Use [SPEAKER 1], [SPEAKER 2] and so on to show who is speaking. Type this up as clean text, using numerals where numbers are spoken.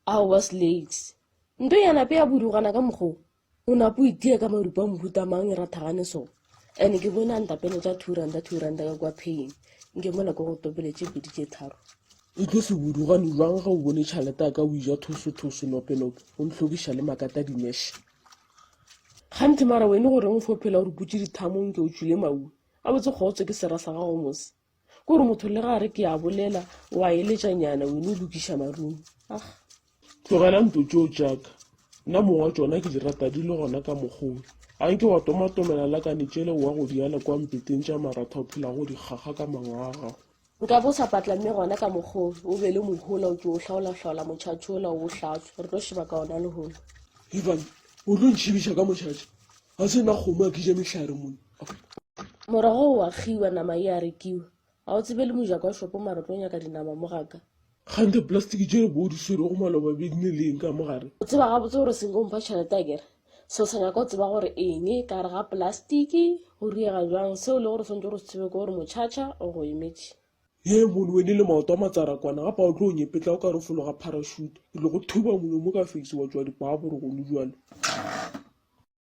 [SPEAKER 1] Aowa Slakes. Nto ya nape ya budugana ka mokgo o napo o itia ka marupa a mohuta mang e rathagane so. Ene ke bone a ntapele tša thuranta thuranta ka kwa pheying nke mola ko go topele tše pedi tše tharo.
[SPEAKER 2] E tlo se budugane jwang ge o bone tšhalete ya ka o eja thosothoso nopenope o ntlhokiša le makata dimeše.
[SPEAKER 1] Kganthe mara wene goreng o fo phela o re putše dithamo nke o tšwile maua? Gabotse kgotso ke sera sa gago mose. Ke gore motho le ga a re ke a bolela o a eletšanyana wene o lokiša marumo. Ah.
[SPEAKER 2] Tlogela nto tšeo tšaka. Nna mong wa tšona ke di rata di le gona ka mokgowe. A nke wa tomatomela lakane tšele wa go di ala kwa mpeteng tša maratha o phela go di kgakga ka mangwa a gago.
[SPEAKER 1] Nka bo sa patla mme gona ka mokgowe o be le mohola o tšo o hlaolahlaola motšhatšho ola o o hlatswe re tlo šeba ka ona lehono.
[SPEAKER 2] Ivan, o tlo ntšhibiša ka motšhatšha? Ga se nna kgomo a ke ja mehlare mone.
[SPEAKER 1] Morogo o a kgiwa, nama e a rekiwa. Ga o tsebe le mojako wa shopo mara o tlo nyaka dinama mo gaka.
[SPEAKER 2] Kganthe plastiki tše bo di swerego maloba be di ne le eng ka mo gare?
[SPEAKER 1] O tseba gabotse gore senke o mpha tšhelete akere? So sa nyaka o tseba gore eng ka gare ga plastiki, go riega bjang, seo le gore o swantse gore o se tsebe ke gore motšhatšha o go emetše.
[SPEAKER 2] Ye mono wene le maoto a matsarakwana gape o tlo nyepetla o ka re o fologa parachute. Ke tlo go thuba molomo ka face wa tšwa dipaa borogolo bjalo.